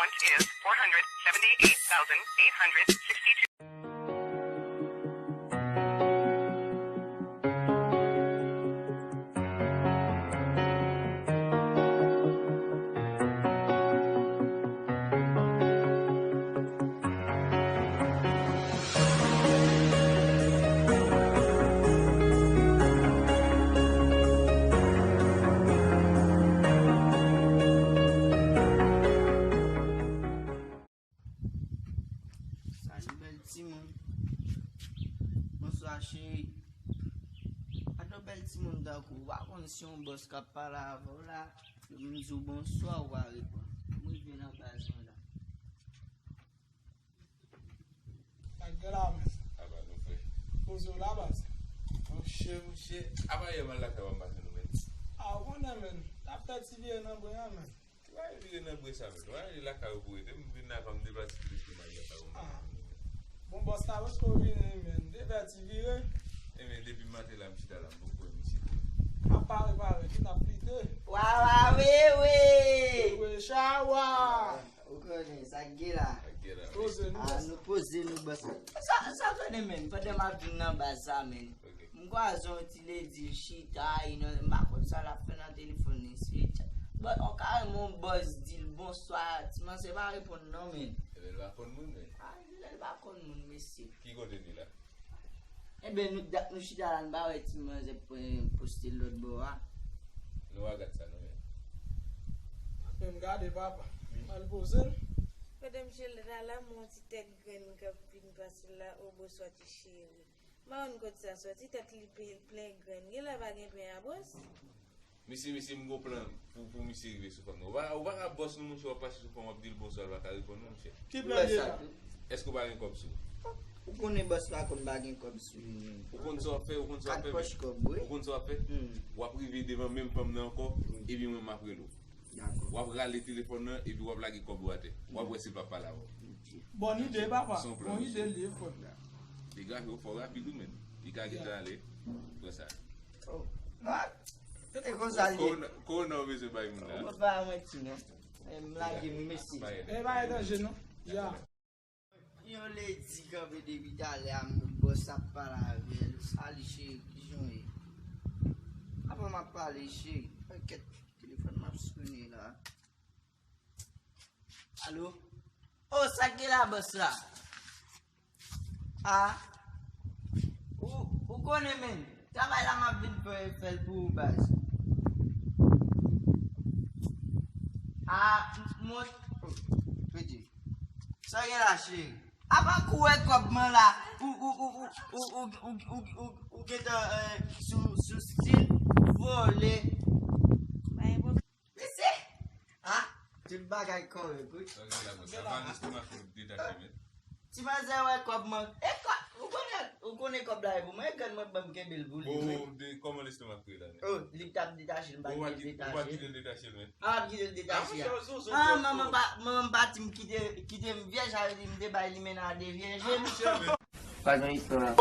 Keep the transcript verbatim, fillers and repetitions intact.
Is four hundred seventy-eight thousand eight hundred sixty-two. Salut bèl timoun. Bonswa cheri. Ado bèl timoun tankou w pa konn si yon bòs k ap pale avè w la, pou m di w bonswa ou pa reponn. M rive nan baz mwen la. Sa k gen la menm? Apa nou fè? Poze w la baz. Monchè, monchè. Apa yè m al lakay w pa m pa jwenn ou menm. A ou konnen menm. T ap fè ti vire nan bren an menm. Ou pa vire nan bren sa menm. Ou pa vire lakay ou pou rete. M vin la pa m deplase pou rete m al lakay ou menm. Bon bòs la, wè eske w vini menm? M te fè ti vire. Ebyen depi maten la m chita la m poko wè misye. M ap pare pare tou n ap flite. Wawawewe. Wewe chawa. Ou konnen sa k gen la. Sa k gen la. Poze nou. A nou poze nou bòs. Sa sa konnen menm pandan m ap vin nan baz sa menm. M kwaze yon ti ledi l chita, li nan, m pa konn sa l ap fè nan telefòn li. Se bon, on kareman yon bòs di l bonswa, ti manzè pa reponn non menm. Ebyen l pa konn moun menm. A li menm l pa konn moun mesye. Ki kote li la? Ebyen nou dat nou chita la n pa wè ti manzè poste lòt bò a. Nou pa gad sa non menm. Menm gade papa. Mal poze l. Pandan m chita la m wè yon ti tèt grenn k ap vin pase la, o bonswa ti cheri. M pa konn kot sa soti, tèt li plen grenn. Genlè pa gen pen a bòs. Mesye, mesye, m gon plan pou, pou misye rive sou fanm nan. Ou pa, ou pa ka bòs nou, monchè, w ap pase sou fanm, w ap di l bonswa, l pa ka reponn ou, monchè. Ki plan li ye la? Èske w pa gen kòb sou ou? Ou konnen bòs pa konn pa gen kòb sou li menm. Ou konn sa w ap fè, ou konn sa w ap fè, men. Kat pòch kòb, wi. Ou konn sa w ap fè? W ap rive devan menm fanm nan ankò, epi mwen m ap rele w. W ap rale telefòn nan epi w ap lage kòb ou atè. W ap wè si l p ap pale avè w. Bòn ide papa. Bòn ide l ye frè m. Degaje w fò rapid wi menn. Li ka gentan ale. Pran sa. Kote konsa l ye? Kòwona w bezwen bay moun la. Ou pa mwen ti non. M lage m mesye. E pa etanje non. Ya. Yon ledi kanpe depi talè a, m bòs ap pale avè l. Sali cheri, kijan w ye? Apa m ap pale cheri? Kèt telefòn m ap sone la. Alo? O, sa k gen la bòs la? A? Ou, ou konnen menm. Travay la m ap vin fè, fè l pou ou baz. A, mwen, pede. Sa gen la cheri? Apa kou wè kòb mwen la, ou, ou gentan sou, sou stil vole. Mesye! A, tout bagay kòrèk wi. Sa gen la bòs. Apa lestomak ou detache menm. Ti manzè wè kòb mwen. E kòb, ou konnen, ou konnen kòb la e pou mwen, e grann mwen ban m kenbe l pou li wi. Kòman lestomak ou ye la menm? O, li t ap detache, m pa kite l detache. Ou pa kite l detache menm. A, m ap kite l detache a. A, manman pa, manman pa di m kite, kite m vyèj, sa vle di m te bay limena a de vyèje. Pa gen istwa.